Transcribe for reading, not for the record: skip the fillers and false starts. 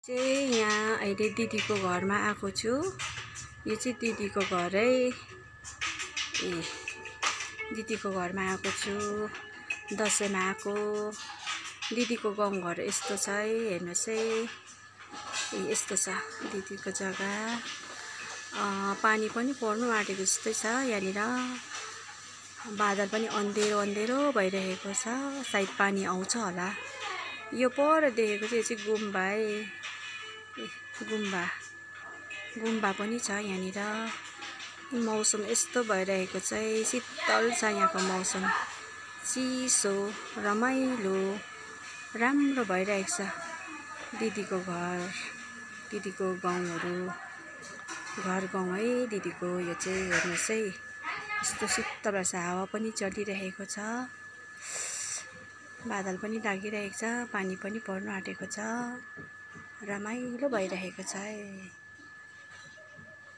यहाँ अहिले दिदीको घरमा आएको छु। यो चाहिँ दिदीको घर है। दिदीको घरमा आएको छु, दसैँमा आएको। दिदीको गाउँघर यस्तो छ है, हेर्नुहोस् है। यस्तो छ दिदीको जग्गा। पानी पनि पर्नु आँटेको जस्तै छ यहाँनिर। बादल पनि अन्धेरो अन्धेरो भइरहेको छ, सायद पानी आउँछ होला। यो पर देखेको चाहिँ यो चाहिँ गुम्बा है। गुम्बा पनि छ यहाँनिर। मौसम यस्तो भइरहेको चाहिँ शीतल छ यहाँको मौसम, चिसो रमाइलो राम्रो भइरहेको छ। दिदीको घर, दिदीको गाउँहरू, घर गाउँ है दिदीको। यो चाहिँ हेर्नुहोस् है, यस्तो शीतल छ। हावा पनि चलिरहेको छ, बादल पनि लागिरहेको छ, पानी पनि पर्नु आँटेको छ, रमाइलो भइरहेको छ है।